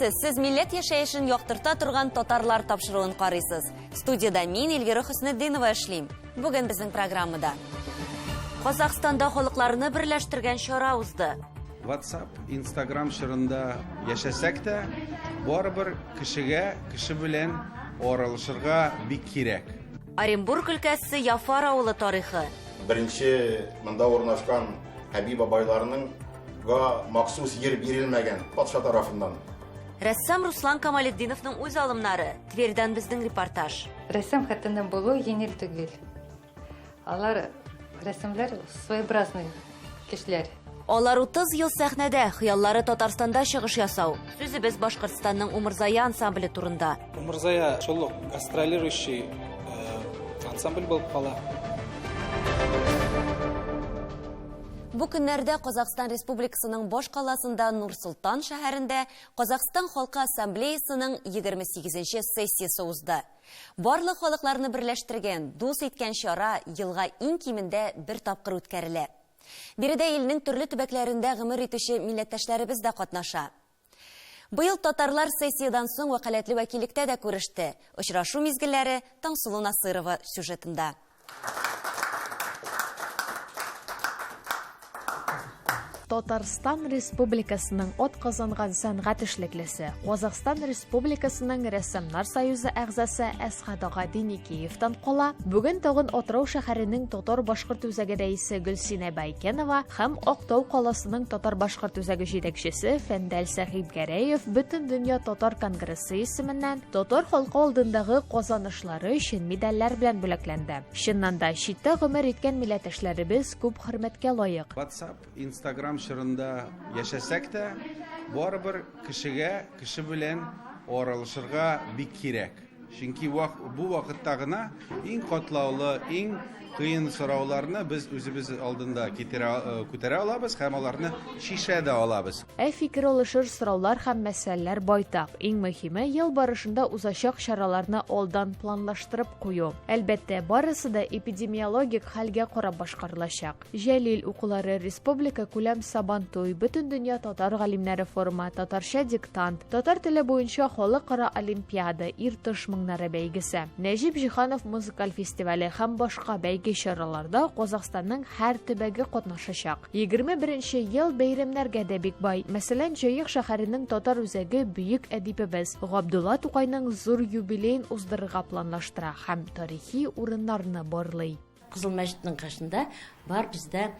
Исәнмесез! Сез милләт яшәешен яктырта торган татарлар тапшыруын карыйсыз. Студиядә мин Эльвира Хөснетдинова эшлим. Бүген безнең программада. Казахстанда халыкларны берләштергән чара узды. WhatsApp, Instagram чорында яшәсәк тә, барыбер кешегә, кеше белән аралашырга бик кирәк. Оренбург өлкәсе Яфар авылы тарихы. Беренче монда урнашкан әби бабайларының га махсус ер бирелмәгән патша тарафыннан. Рәссам Руслан Камалетдиновның үз алымнары. Тверьдан безнең репортаж. Рәссам хатыны булу җиңел түгел. Алар рәссамлар своеобразный кешеләр. Алар 30 ел сәхнәдә, хыяллары Татарстанда чыгыш ясау. Сүзебез Башкортстанның Умырзая ансамбле турында. Умырзая шул ук гастролирующий ансамбль булып кала. Бу көннәрдә Казахстан Республикасының баш каласында Нур-Солтан шәһәрендә Казахстан халкы ассамблеясының 28 сессиясе узды. Барлык халыкларны берләштергән, дус иткән чара елга иң кимендә бер тапкыр үткәрелә. Биредә илнең төрле төбәкләрендә гомер итүче милләттәшләребез дә катнаша. Быел татарлар сессиядән соң вәкаләтле вәкиллектә дә күреште. Очрашу мизгелләре Таңсылу Насырова сюжетында. Татарстан Республикасының атказанган сәнгать эшлеклесе, Казахстан Республикасының Рәссамнар союзы әгъзасы Әсхәт ага Деникеевтан кала, бүген тагын Атырау шәһәренең татар-башкорт үзәге рәисе Гөлсинә Байкенова һәм Актау каласының татар-башкорт үзәге җитәкчесе Фәндәл Сәхибгәрәев Бөтендөнья татар конгрессы исеменнән татар халкы алдындагы казанышлары өчен медальләр белән бүләкләнде. Чыннан да, читтә гомер иткән милләттәшләребез күп хөрмәткә лаек. WhatsApp, Instagram чорында яшәсәк тә, барыбер кешегә, кеше белән аралашырга бик кирәк. Чөнки бу вакытта гына иң катлаулы, иң кыен сорауларны без үзебез алдында китерә, күтәрә алабыз һәм аларны чишә дә алабыз. Ә фикер алышыр сораулар һәм мәсьәләләр байтак. Иң мөһиме, ел барышында узачак чараларны алдан планлаштырып кую. Әлбәттә, барысы да эпидемиологик хәлгә карап башкарылачак. Җәлил укулары, республика күләм Сабантуй, Бөтендөнья татар галимнәре форумы, Татарча диктант, татар теле буенча халыкара олимпиада, Иртыш моңнары бәйгесе, Нәҗип Җиһанов музыкаль фестивале һәм башка бәйге-чараларда Казахстанның һәр төбәге катнашачак. 21 ел бәйрәмнәргә дә бик бай. Мәсәлән, Җаек шәһәренең татар үзәге бөек әдибебез Габдулла Тукайның зур юбилеен уздырырга планлаштыра һәм тарихи урыннарны барлый. Кызыл мәчетнең каршында бар бездә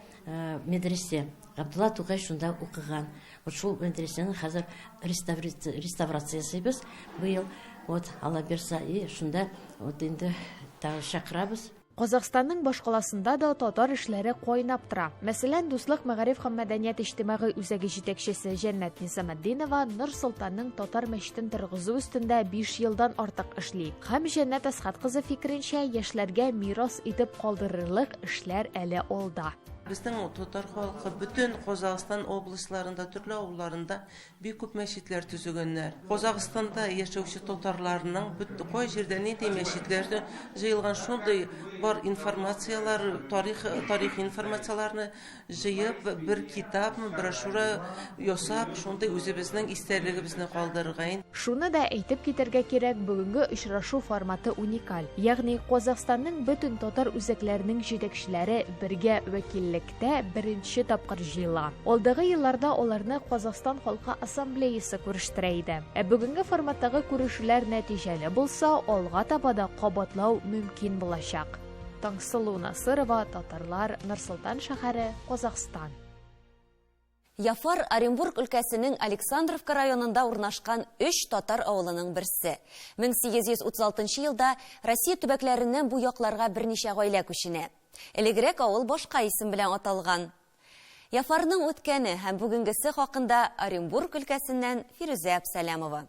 медресе. Габдулла Тукай шунда укыган. Вот шул медресене хәзер реставрация ясыйбыз быел. Вот, Алла бирса, и шунда вот инде тагы чакырабыз. Казахстанның башкаласында да татар эшләре кайнап тора. Мәсәлән, Дуслык мәгариф һәм мәдәният иҗтимагый үзәге җитәкчесе Җәннәт Низаметдинова Нур-Солтанның татар мәчетен торгызу өстендә 5 елдан артык эшли. Һәм Җәннәт Әсхәт кызы фикеренчә, яшьләргә мирас итеп калдырырлык эшләр әле алда. Безнең татар халкы бөтен Казахстан областьларында, төрле авылларында бик күп мәчетләр төзегәннәр. Казахстанда яшәүче татарларның кай җирдә нинди мәчетләр җыелган, шундый бар информацияләр, тарих, тарихи информацияләрне җыеп, бер китап, брошюра ясап, шундый үзебезнең истәлегебезне калдырырга. Шуны да әйтеп китәргә кирәк, бүгенге очрашу форматы уникаль. Ягъни Казахстанның бөтен татар үзәкләренең җитәкчеләре бергә вәкиллектә беренче тапкыр җыела. Алдагы елларда аларны Казахстан халкы ассамблеясы күрештерә иде. Ә бүгенге форматтагы күрешүләр нәтиҗәле булса, алга таба да кабатлау мөмкин булачак. Таңсылу Насырова, Татарлар, Нур-Солтан шәһәре, Казахстан. Яфар Оренбург өлкәсенең Александровка районында урнашкан өч татар авылының берсе. 1836 елда Россия төбәкләреннән бу якларга берничә гаилә күченә. Элегрәк авыл башка исем белән аталган. Яфарның үткәне һәм бүгенгесе хакында Оренбург өлкәсеннән Фирүзә Әпсәләмова.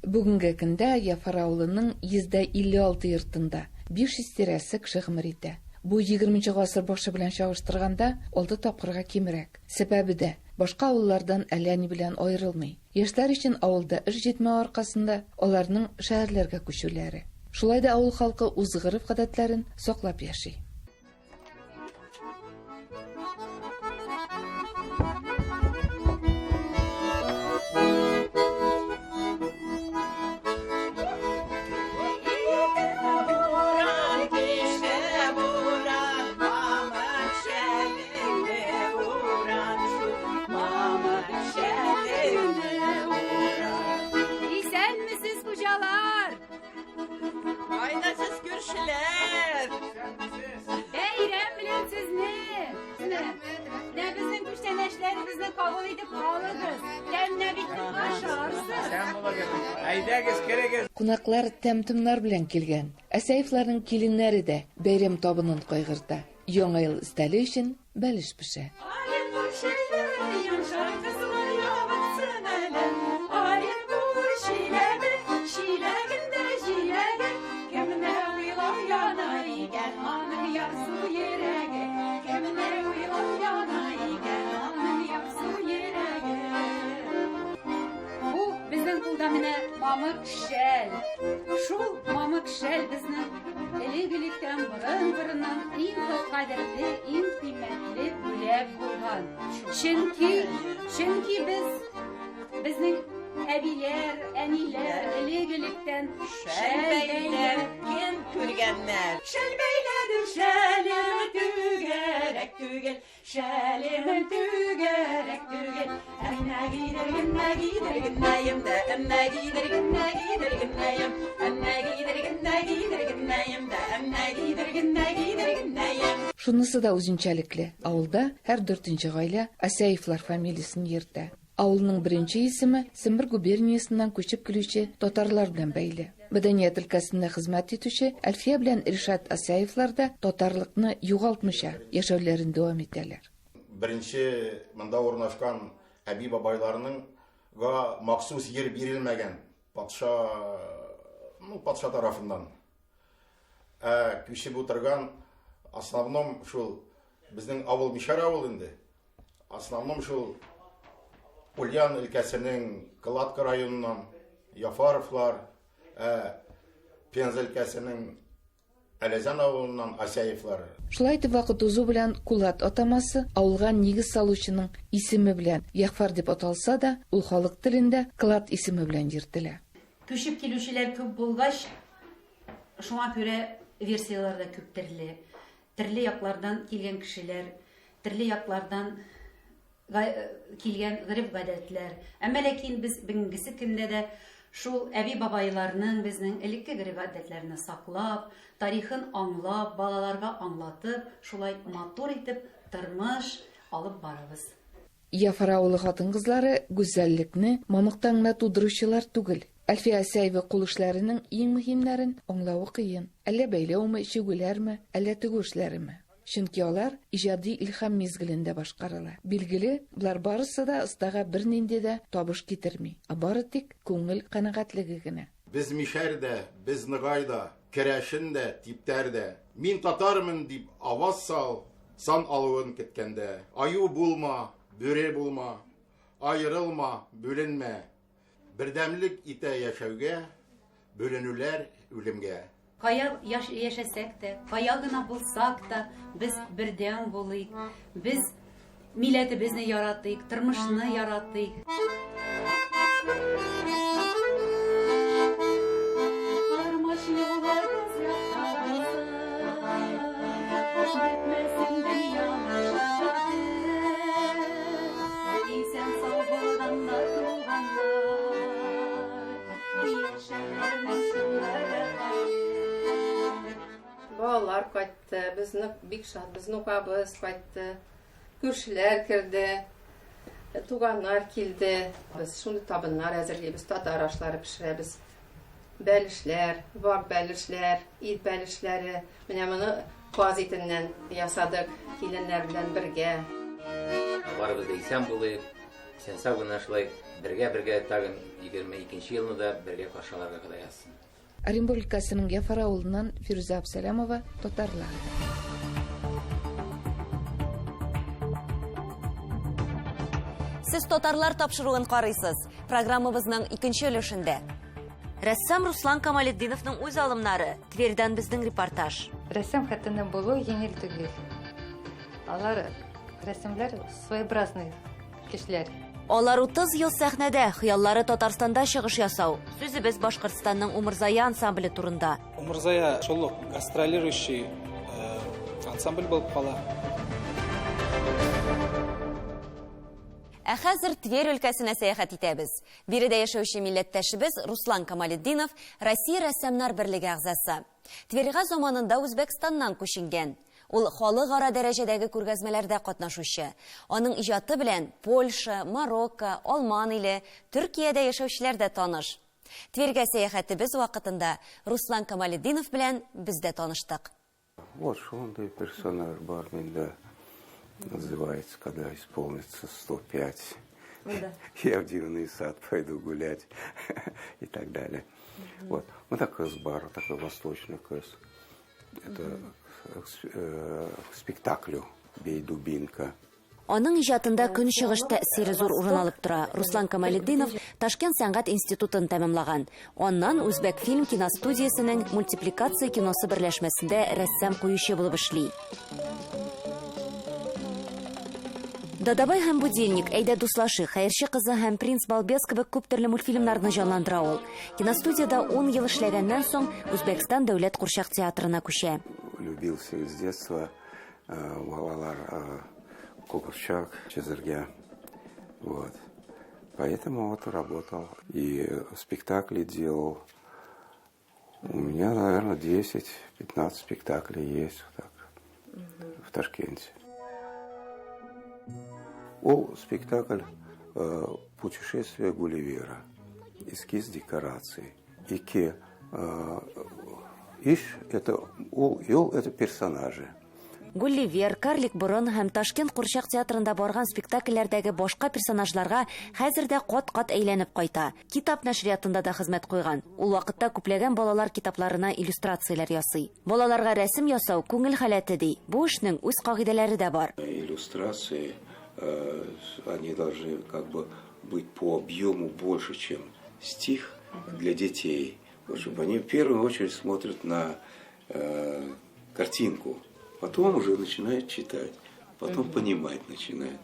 Бүгенге көндә Яфар авылының 156 йортында 500 тирәсе кеше гомер итә. Бу егерменче гасыр башы белән чагыштырганда алты тапкырга кимрәк. Сәбәбе дә, башка авыллардан әллә ни белән аерылмый. Яшьләр өчен авылда эш җитмәү аркасында аларның шәһәрләргә күчүләре. Шулай да авыл халкы үз гореф-гадәтләрен саклап яши. Әйдәгез, керегез. Кунаклар тәм-томнар белән килгән. Әсәевларның киленнәре дә бәйрәм табынын кайгырта. Яңа ел өстәле өчен бәлеш пешә. Бу безнең кулда менә мамык шәл. Шул мамык шәл безнең элек-электән борын-борыннан иң кадерле, иң кыйммәтле бүләк булган. Чөнки, чөнки без безнең әбиләр, әниләр элек-электән шәл бәйләп кем күргәннәр. Шәл бәйләдем, шәлем түгәрәк түгел, Шәлем түгәрәк түгел, әмма кидергенмә кидергенмәем дә, әмма кидергенмә кидергенмәем, әмма кидергенмә кидергенмәем дә, әмма кидергенмә кидергенмәем. Шунысы да үзенчәлекле, авылда һәр дүртенче гаилә Асяевлар фамилиясен йөртә. Авылның беренче исеме Сембер губерниясеннән күчеп килүче татарлар белән бәйле. Мәдәният өлкәсендә хезмәт итүче Әлфия белән Ришат Асяевлар да татарлыкны югалтмыйча яшәүләрен дәвам итәләр. Беренче монда урнашкан әби-бабайларның га махсус җир бирелмәгән патша, ну, патша тарафыннан. Ә күчеп утырган основном шул безнең авыл Мишәр авыл инде. Основном шул Ульян өлкәсенең Кладка районыннан Яфаровлар, ә Пенза өлкәсенең Әләзән авылыннан Асяевлар. Шулай итеп, вакыт узу белән Кулат атамасы авылга нигез салучының исеме белән Ягъфәр дип аталса да, ул халык телендә Клад исеме белән йөртелә. Күчеп килүчеләр күп булгач, шуңа күрә версияләр дә күп төрле. Төрле яклардан килгән кешеләр, төрле яклардан килгән гореф-гадәтләр. Әмма ләкин без бүгенгесе көндә дә шул әби-бабайларның безнең элекке гореф-гадәтләрне саклап, тарихын аңлап, балаларга аңлатып, шулай матур итеп тормыш алып барабыз. Яфар авылы хатын-кызлары гүзәллекне мамыктан гына тудыручылар түгел. Әлфия Асяева кул эшләренең иң мөһимнәрен аңлавы кыен. Әллә бәйләүме, чигүләрме, әллә тегү эшләреме? Чөнки алар иҗади илһам мизгелендә башкарыла. Билгеле, болар барысы да остага бернинди дә табыш китерми, ә бары тик күңел канәгатьлеге генә. Без мишәр дә, без ныгай да, керәшен дә, типтәр дә. Мин татармын дип аваз сал, Сан алуын көткәндә. Аю булма, бүре булма, аерылма, бүленмә. Бердәмлек итә яшәүгә, бүленүләр үлемгә. Кая яшәсәк тә, кая гына булсак та, без бердәм булыйк. Без милләтебезне яратыйк, тормышны яратыйк. Тормыш юлы якка булсын, бетмәсен дөньяның шатлыгы. Исән-сау булганда туганнар, яшәүләрнең чын рәхәте. Балалар кайтты, без нык бик шатбыз, внукабыз кайтты, күршеләр керде, туганнар килде. Без шундый табыннар әзерлибез, татар ашлары пешерәбез. Бәлешләр, вак бәлешләр, ит бәлешләре. Менә моны каз итеннән ясадык киленнәр белән бергә. Барыбыз да исән булыйк, исән-сау гына шулай бергә-бергә тагын 22 нче елны да бергә каршы алырга Ходай язсын. Оренбург өлкәсенең Яфар авылыннан Фирүзә Абсәләмова, Татарлар. Сез татарлар тапшыруын карыйсыз. Программабызның икенче өлешендә. Рәссам Руслан Камалетдиновның үз алымнары. Тверьдан безнең репортаж. Рәссам хатыны булу җиңел түгел. Алар рәссамнар своеобразный кешеләр. Алар 30 ел сәхнәдә, хыяллары Татарстанда чыгыш ясау. Сүзебез Башкортстанның Умырзая ансамбле турында. Умырзая шул ук гастролирующий э, ансамбль булып кала. Ә хәзер Тверь өлкәсенә сәяхәт итәбез. Биредә яшәүче милләттәшебез Руслан Камалетдинов Россия рәссамнар берлеге әгъзасы. Тверьга заманында Үзбәкстаннан күченгән. Ул халыкара дәрәҗәдәге күргәзмәләрдә катнашучы. Аның иҗаты белән Польша, Марокко, Алман иле, Төркиядә яшәүчеләр дә таныш. Тверьгә сәяхәтебез вакытында Руслан Камалетдинов белән без дә таныштык. Вот шундый персонаж бар миндә. Называется, когда исполнится 105. Да. Я в дивный сад пойду гулять и так далее. Вот. Ну, такой кыз бар, такой восточный кыз. Это к спектаклю «Бей, дубинка». Аның иҗатында Көнчыгыш тәэсире зур урын алып тора. Руслан Камалетдинов Ташкент сәнгать институтын тәмамлаган. Аннан Үзбәкфильм киностудиясенең мультипликация киносы берләшмәсендә рәссам-куючы булып эшли. Дадабай һәм Будильник, Әйдә дуслашыйк, Хәерче кызы һәм Принц Балбес кебек күп төрле мультфильмнарны җанландыра ул. Киностудиядә ун ел эшләгәннән соң, Үзбәкстан дәүләт курчак театрына күчә. Любил с детства балалар курчак чизергә. Вот. Поэтому вот работал. И спектакли делал. У меня, наверное, 10-15 спектаклей есть вот так, в Ташкенте. Ул спектакль «Путешествие Гулливера». Эскиз декораций. Ике иш, это ул, юл, это персонажи. Гулливер, Карлик борын һәм Ташкент курчак театрында барган спектакльләрдәге башка персонажларга хәзер дә кат-кат әйләнеп кайта. Китап нәшриятында да хезмәт куйган. Ул вакытта күпләгән балалар китапларына иллюстрацияләр ясый. Балаларга рәсем ясау күңел халәте ди. Бу эшнең үз кагыйдәләре дә бар. Иллюстрации, они должны как бы быть по объему больше, чем стих для детей. Вот, чтобы они в первую очередь смотрят на картинку, потом уже начинают читать, потом понимать начинают.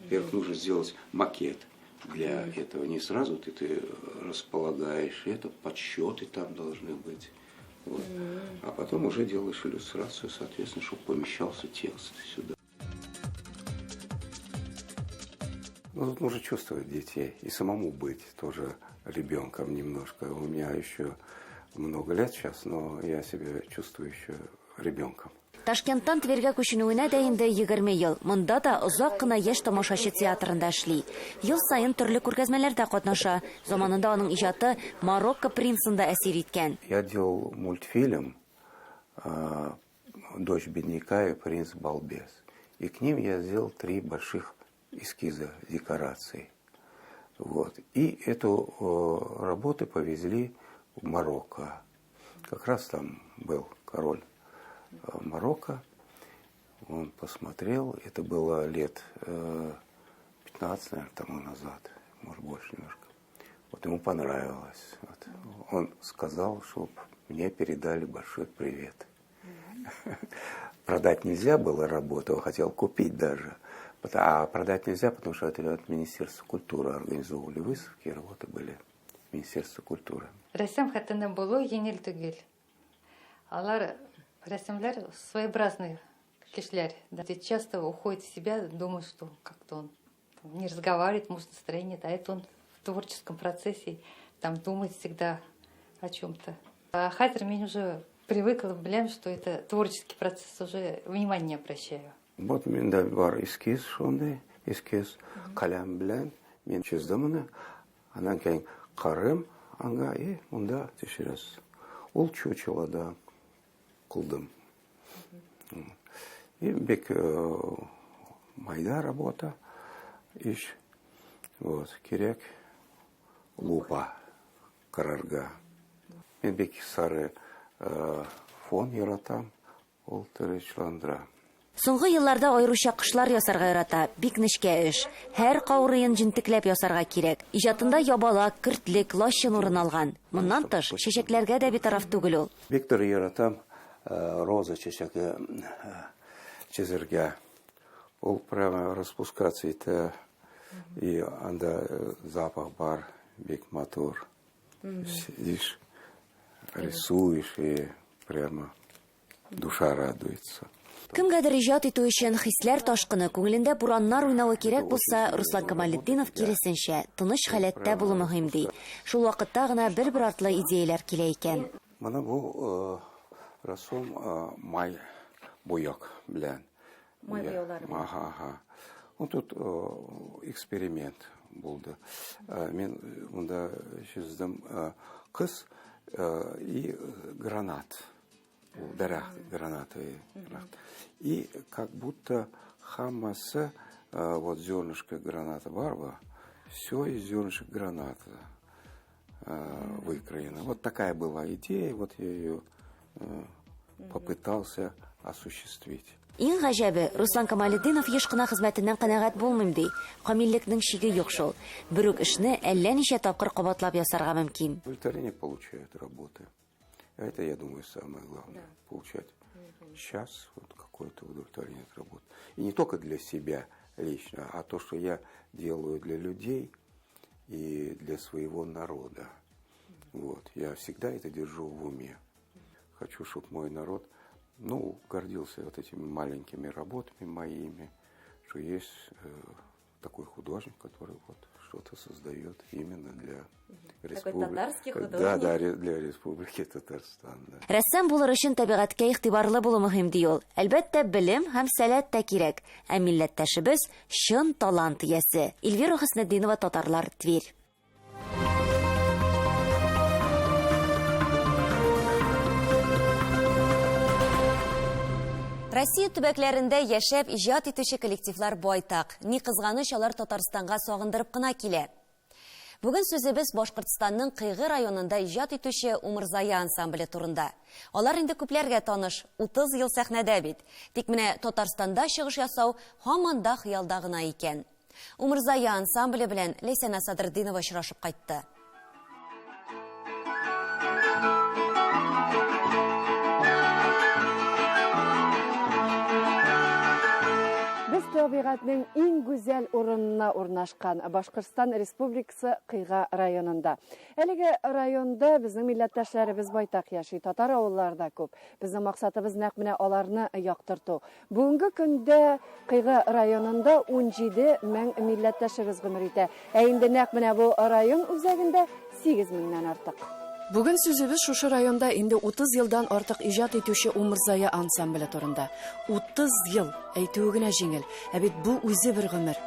Во-первых, нужно сделать макет для этого. Не сразу ты располагаешь, это подсчеты там должны быть. Вот. А потом уже делаешь иллюстрацию, соответственно, чтобы помещался текст сюда. Ну, тут нужно чувствовать детей и самому быть тоже ребенком немножко. У меня еще много лет сейчас, но я себя чувствую еще ребенком. Ташкенттан Тверьгә күченүенә дә инде 20 ел. Монда да озак кына яшь тамашачы театрында эшли. Ел саен төрле күргәзмәләрдә катнаша. Заманында аның иҗаты Марокко принцын да әсир иткән. Я делал мультфильм «Дочь бедняка и принц Балбес». И к ним я сделал 3 больших эскиза декораций. Вот. И эту работу повезли в Марокко. Как раз там был король Марокко. Он посмотрел, это было лет 15, наверное, тому назад, может, больше немножко. Вот ему понравилось. Вот. Он сказал, чтоб мне передали большой привет. Продать нельзя было работу, он хотел купить даже. А продать нельзя, потому что это от Министерства культуры организовывали выставки, работы были в Министерстве культуры. Рәссам хатыны булу җиңел түгел. Алар рәссамлар своеобразные кешеләр. Да. Часто уходит в себя, думает, что как-то он не разговаривает, может, настроение, да, это он в творческом процессе, там думает всегда о чем-то. А хәзер мин уже привыкла, беләм, что это творческий процесс, уже внимание не обращаю. Вот миндә бар эскиз шундый, эскиз каләм белән мин чиздем моны. Аннан кейін карыйм аңа и монда төшерәсез. Ул чучело да кылдым. И бик майда работа, иш. Вот, кирәк лупа карарга. Мин бик сары фон яратам, ул тынычландыра. Соңгы елларда аеруча кошлар ясарга ярата. Бик нечкә эш. Һәр каурыен җентекләп ясарга кирәк. Иҗатында ябалак, көртлек, лачын урын алган. Моннан тыш, чәчәкләргә дә битараф түгел ул. Бик төр яратам роза чәчәге чизергә. Ул прямо распускаться итә. И анда запах бар, бик матур. Сидишь, рисуешь, и прямо душа радуется. Кемгәдер иҗат итү өчен хисләр ташкыны, күңелендә бураннар уйнавы кирәк булса, Руслан Камалетдинов киресенчә, тыныч халәттә булу мөһим ди. Шул вакытта гына бер-бер артлы идеяләр килә икән. Менә бу рәсем май буяк белән. Май буяулары белән. Ага, ага. Ну, тут эксперимент булды. Мин монда чиздем кыз и гранат. Дәрәх гранаты. И как будто хаммасы, вот зернышко граната барба, все из зернышек граната выкроено. Вот такая была идея, вот я ее попытался осуществить. Иң гаҗәбе, Руслан Камалетдинов еш кына хезмәтеннән канәгать булмыйм ди. Камиллекнең чиге юк шул. Бер үк эшне әллә ничә тапкыр кабатлап ясарга мөмкин. Удовлетворение получают работы. Это, я думаю, самое главное. Да. Получать сейчас вот какое-то удовлетворение от работы. И не только для себя лично, а то, что я делаю для людей и для своего народа. Вот. Я всегда это держу в уме. Хочу, чтобы мой народ, ну, гордился вот этими маленькими работами моими, что есть такой художник, который вот что-то создает именно для республики. Татарский художник. Да, да, для Республики Татарстан. Да. Рәссам булыр өчен табигатькә игътибарлы булу мөһим ди ул. Әлбәттә, белем һәм сәләт тә кирәк. Ә милләттәшебез чын талант иясе. Эльвира Хөснетдинова, Татарлар, Тверь. Россия төбәкләрендә яшәп иҗат итүче коллективлар байтак. Ни кызганыч, алар Татарстанга сагындырып кына килә. Бүген сүзебез Башкортстанның Кыйгы районында иҗат итүче Умырзая ансамбле турында. Алар инде күпләргә таныш, 30 ел сәхнәдә бит. Тик менә Татарстанда чыгыш ясау һаман да хыялда гына икән. Умырзая ансамбле белән Ләйсәнә Садретдинова очрашып кайтты. Без табигатьнең иң гүзәл урынына урнашкан Башкортстан Республикасы Кыйга районында. Әлеге районда безнең милләттәшләребез байтак яши, татар авыллары да күп. Безнең максатыбыз нәкъ менә аларны яктырту. Бүгенге көндә Кыйгы районында 17 мең милләттәшебез гомер итә. Ә инде нәкъ менә бу район үзәгендә 8 меңнән артык. Бүген сүзебез шушы районда инде 30 елдан артык иҗат итүче Умырзая ансамбле турында. 30 ел әйтүе генә җиңел, ә бит бу үзе бер гомер.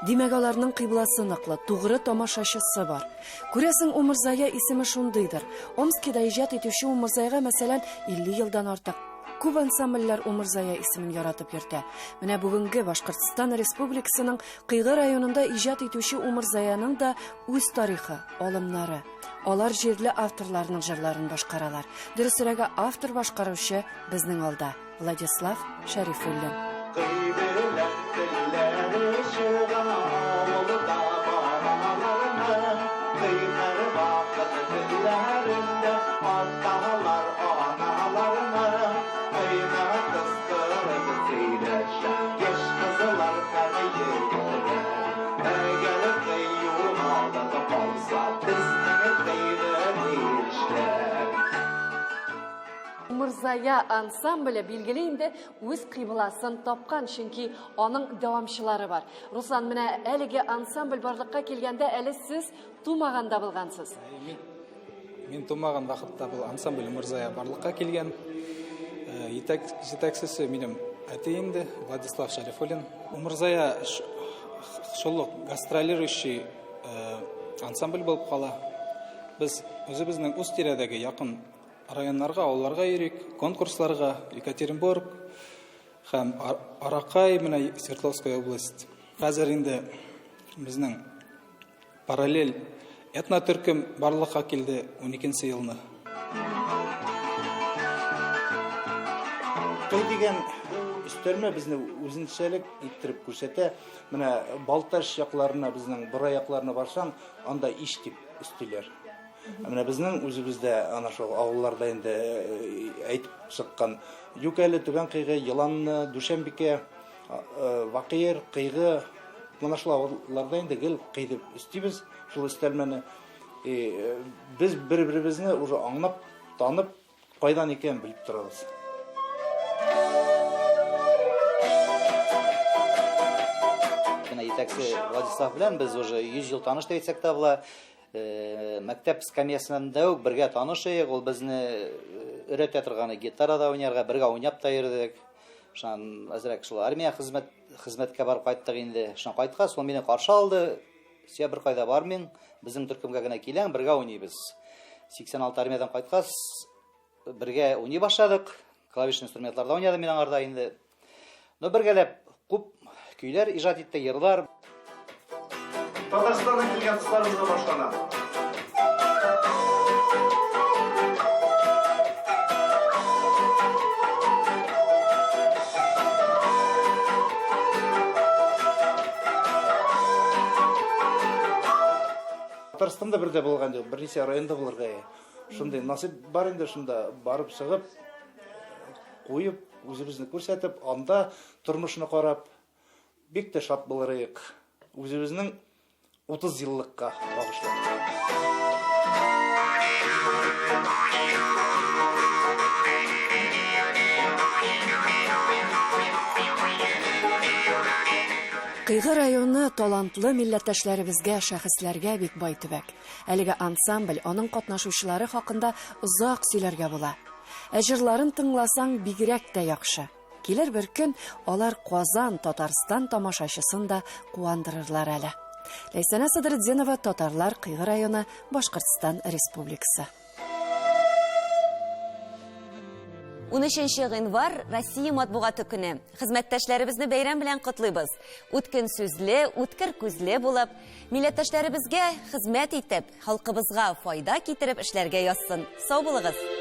Димәк, аларның кыйбласы ныклы, тугры тамашачысы бар. Күрәсең, Умырзая исеме шундыйдыр. Омскида иҗат итүче Умырзаяга, мәсәлән, 50 елдан артык. Күп ансамбльләр Умырзая исемен яратып йөртә. Менә бүгенге Башкортстан Республикасының Кыйгы районында иҗат итүче Умырзаяның да үз тарихы, алымнары. Алар җирле авторларның җырларын башкаралар. Дөресрәге, автор башкаручы безнең алда Владислав Шәрифуллин. Умырзая ансамбле билгеле инде үз кыйбласын тапкан, чөнки аның дәвамчылары бар. Руслан, менә әлеге ансамбль барлыкка килгәндә әле сез тумаган да булгансыз. Мин тумаган вакытта бу ансамбль Умырзая барлыкка килгән. Җитәкчесе минем әти инде, Владислав Шәрифуллин. Умырзая шул ук гастролирующий ансамбль булып кала. Без үзебезнең үз тирәдәге якын районнарга, авылларга йөрик, конкурсларга, Екатеринбург һәм Аракай, менә Свердловская область. Хәзер инде безнең параллель этнотөркем барлыкка килде 12 елны. Кый дигән өстәлмә безне үзенчәлек иттереп күрсәтә. Менә Балтач якларына, безнең Бора якларына барсаң, анда иш дип өстиләр. Менә безнең үзебездә ана шул авылларда инде әйтеп чыккан Юкәле, Түбән Кыйгы, Еланны, Дүшәнбикә, Вакыйр, Кыйгы, менә шул авылларда инде гел кый дип өстибез шул өстәлмәне. Без бер-беребезне уже аңлап, танып, кайдан икәнен белеп торабыз. Менә җитәкче Владислав белән без уже 100 ел таныш дип әйтсәк тә була. Мәктәп скамьясында ук бергә таныш идек. Ул безне өйрәтә торган гитарада уйнарга, бергә уйнап та йөрдек. Шуннан әзрәк шул армия хезмәт хезмәткә барып кайттык инде. Шуннан кайткач, ул мине каршы алды. Сия бер кайда бармыйм, безнең төркемгә генә киләң, бергә уйныйбыз. 86 армиядән кайткач, бергә уйный башладык. Клавишный инструментларда уйнадым мин аңарда инде. Но бергәләп күп көйләр иҗат иттек, йырлар. Татарстаннан килгән дусларыбызга башлана. Татарстанда бер дә булган юк, берничә районда булырга. Шундый насыйп бар инде шунда барып чыгып, куеп, үзебезне күрсәтеп, анда тормышны карап, бик тә шат булыр идек. Үзебезнең 30 еллыкка багышлап. Кыйгы районы талантлы милләттәшләребезгә, шәхесләргә бик бай төбәк. Әлеге ансамбль, аның катнашучылары хакында озак сөйләргә була. Ә җырларын тыңласаң, бигрәк тә яхшы. Килер бер көн алар Казан, Татарстан тамашачысын да куандырырлар әле. Ләйсәнә Садретдинова, Татарлар Кыйгы районы, Башкортстан Республикасы. 13 гыйнвар Россия матбугаты көне. Хезмәттәшләребезне бәйрәм белән котлыйбыз. Үткен сүзле, үткер күзле булып, милләттәшләребезгә хезмәт итеп, халкыбызга файда китереп эшләргә язсын. Сау булыгыз!